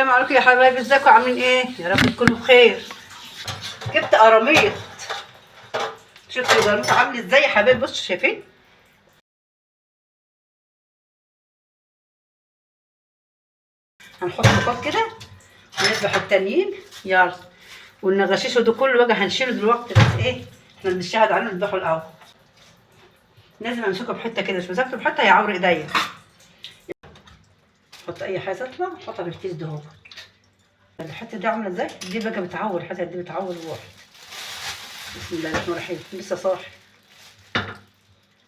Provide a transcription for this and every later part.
السلام عليكم يا حبايبي، ازيكم عاملين ايه؟ يا رب تكونوا بخير. جبت قراميط، شفتوا القراميط عامل ازاي يا حبايبي؟ بصوا شايفين؟ هنحط نقاط كده ونذبح التانيين. يلا والنغشيشه ده كله بقى هنشيله دلوقتي، بس ايه احنا بنشهد عليه نذبحه الاول. لازم امسكه بحته كده، مش مسكته بحته هيعور ايديا. احط اي حاجة تطلع احطها في الكيس ده اهو. الحتة دي عامله ازاي؟ دي بقى بتعور، الحتة دي بتعور الواحد. بسم الله الرحمن الرحيم. لسه صاحي،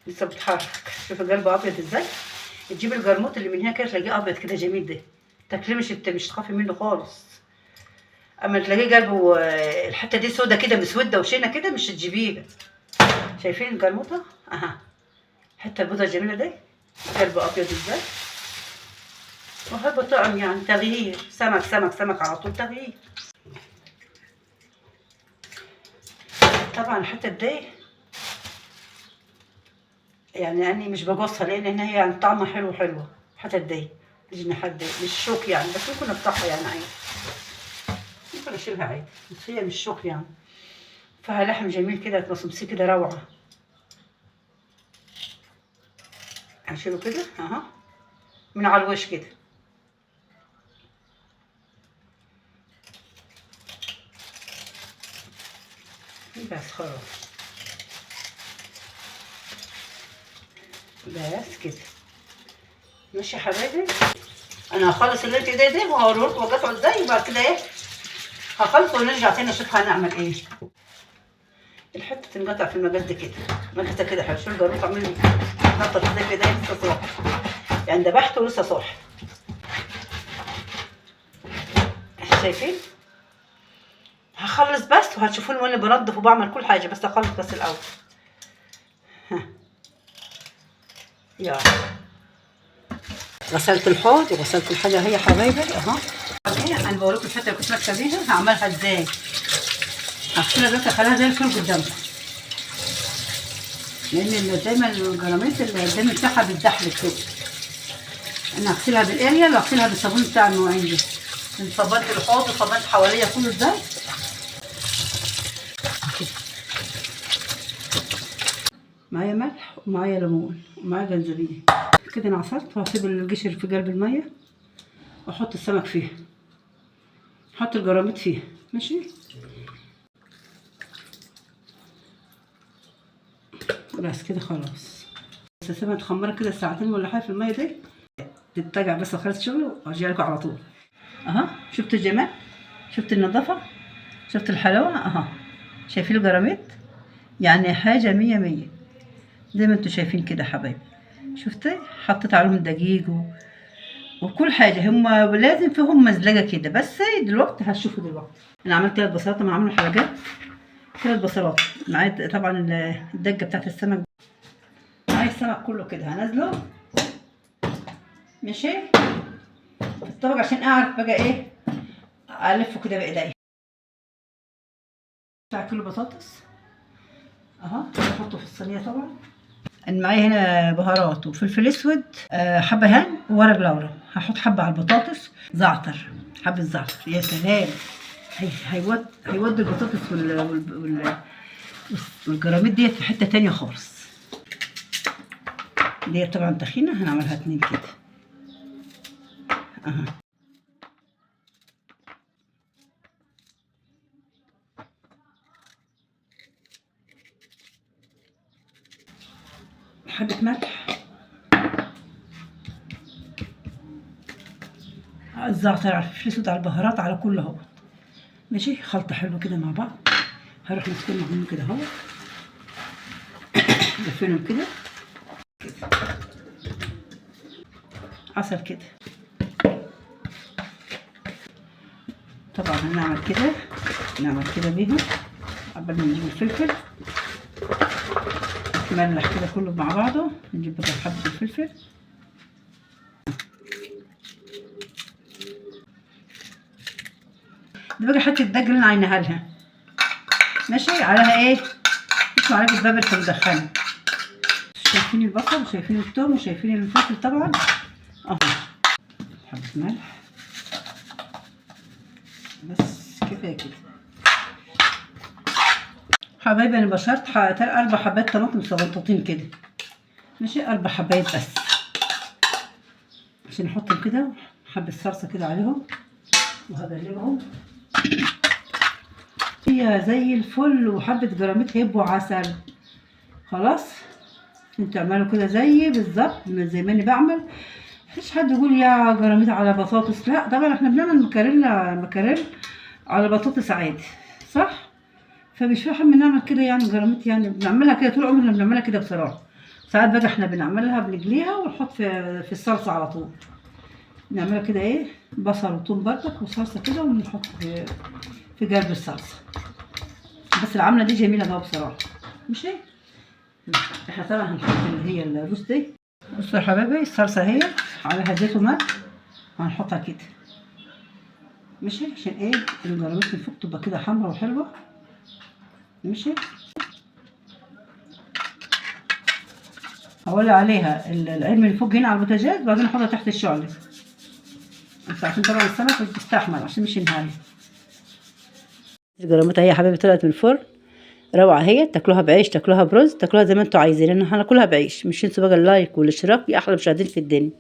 لسه بتحرك. شوف القلب ابيض ازاي. تجيب الجرموط اللي من هنا كده تلاقيه ابيض كده جميل، ده تاكليه مش تخافي منه خالص. اما تلاقيه قلبه الحتة دي سودا كده مسودة وشينه كده مش تجيبيه. شايفين الجرموطه؟ اها الحتة البيضة الجميلة دي، قلبه ابيض ازاي. وهيبقى طعم يعني تغيير، سمك سمك سمك على طول تغيير. طبعا الحتة دي يعني أنا مش بقصها لان هي يعني طعمها حلو، حلوة الحتة دي الجناحات دي مش شوك يعني، بس ممكن اقطعها يعني عادي، ممكن اشيلها عادي، بس هي مش شوك يعني. فيها لحم جميل كده تمصمصيه كده روعه. هشيله كده اهو من على الوش كده. بس خلاص، بس كده ماشي يا حبايبي. انا هخلص اللي انت ده وهوريكم وقطعه ازاي، وبعد كده ايه هخلص ونرجع تاني اشوف هنعمل ايه. الحتة تنقطع في المجد كده، مجد كده حلو. شوف الجاروف عامل نطط ازاي كده، لسه صاحي يعني، ذبحته ولسه صاحي. شايفين؟ هخلص بس وهتشوفوني وانا بنضف وبعمل كل حاجة، بس اخلص بس الاول. ها يلا غسلت الحوض وغسلت الحاجة اهي يا حبايبي اهو. انا بوريكم الحتة اللي كنت ماسكه بيها هعملها ازاي. هغسلها دلوقتي اخليها زي الفل قدامكم، لان دايما الجراميط الدم بتاعها بيتزحلق كده. انا هغسلها بالاريال واغسلها بالصابون بتاع المواعين ده. صبنت الحوض وصبنت حواليا كله ازاي. معايا ملح ومعايا ليمون ومعايا جنزبيل كده. انا عصرت وهسيب القشر في قلب المية واحط السمك فيها، احط الجراميط فيها. ماشي بس كده خلاص. بس اسيبها تخمر كده ساعتين ولا حاجة في المية دي تتجع، بس اخلص شغل وارجع لكم على طول. اها شفت الجمال، شفت النظافة، شفت الحلاوة. اها شايفين الجراميط؟ يعني حاجة مية مية زي ما انتم شايفين كده حبايبي. شفتي؟ حطيت عليهم دقيق وكل حاجة، هم لازم فيهم مزلجه كده. بس دلوقتي هتشوفوا دلوقتي انا عملت 3 بصلات، انا عامله حلقات 3 بصلات معايا. طبعا الدقة بتاعت السمك، معايا السمك كله كده هنزله ماشي في الطبق عشان اعرف بقى ايه الفه كده بايديا. بتاع كيلو بطاطس اهو احطه في الصينية. طبعا انا معايا هنا بهارات وفلفل اسود، حبه هان وورق لورا. هحط حبه على البطاطس، زعتر، حبه زعتر. يا سلام، هيودي البطاطس والجراميط ديت في حتة تانية خالص. ديت طبعا تخينة، هنعملها 2 كده اها. حبة ملح، الزعتر على الفلفل الاسود على البهارات على كل اهو. ماشي خلطة حلوة كده مع بعض. هروح مسكين معاهم كده اهو، لفينهم كده عسل كده. طبعا هنعمل كده، نعمل كده بيهم قبل ما نجيب الفلفل. نملح كده كله مع بعضه. نجيب بقى حبة الفلفل. دي بقى حتة الدجاج اللي انا عيناها لها ماشي. عليها ايه؟ اسمع عليها البابريكا مدخنه. شايفين البصل وشايفين الثوم وشايفين الفلفل طبعا اهو. حبة ملح، كفاية كده. حبايبي انا بشرت 4 حبات طماطم صغنطوطين كده، ماشي، 4 حبايات بس، عشان نحطهم كده حبة صلصة كده عليهم وهقلبهم. هي زي الفل، وحبة جراميط هيبقوا عسل. خلاص انتوا اعملوا كده زي بالظبط زي ما انا بعمل، مفيش حد يقول يا جراميط على بطاطس، لا طبعا احنا بنعمل مكرونه مكرونه على بطاطس عادي، صح؟ فمش فاهم بنعمل كده يعني جراميط، يعني بنعملها كده طول عمرنا بنعملها كده بصراحة. ساعات بقى احنا بنعملها بنجليها ونحط في الصلصه على طول، نعملها كده ايه، بصل وثوم بردك وصلصه كده، ونحط في قلب الصلصه. بس العملة دي جميلة بقى بصراحة، مش ايه؟ احنا طبعا هنحط اللي هي الرز دي. بصوا يا حبايبي الصلصه اهي عليها زيت وملح، هنحطها كده ماشي، عشان ايه الجراميط من فوق تبقى كده حمرا وحلوه، ماشي. هولع عليها العين من فوق هنا على البوتاجاز، بعدين احطها تحت الشعلة، بس عشان طبعا السمك مش بيستحمل عشان مش ينهري. الجراميط اهي يا حبايبي طلعت من الفرن روعه اهي، تاكلوها بعيش، تاكلوها برز، تاكلوها زي ما انتوا عايزين، انا هناكلها بعيش. مش تنسوا بقى اللايك والاشتراك يا احلى مشاهدين في الدنيا.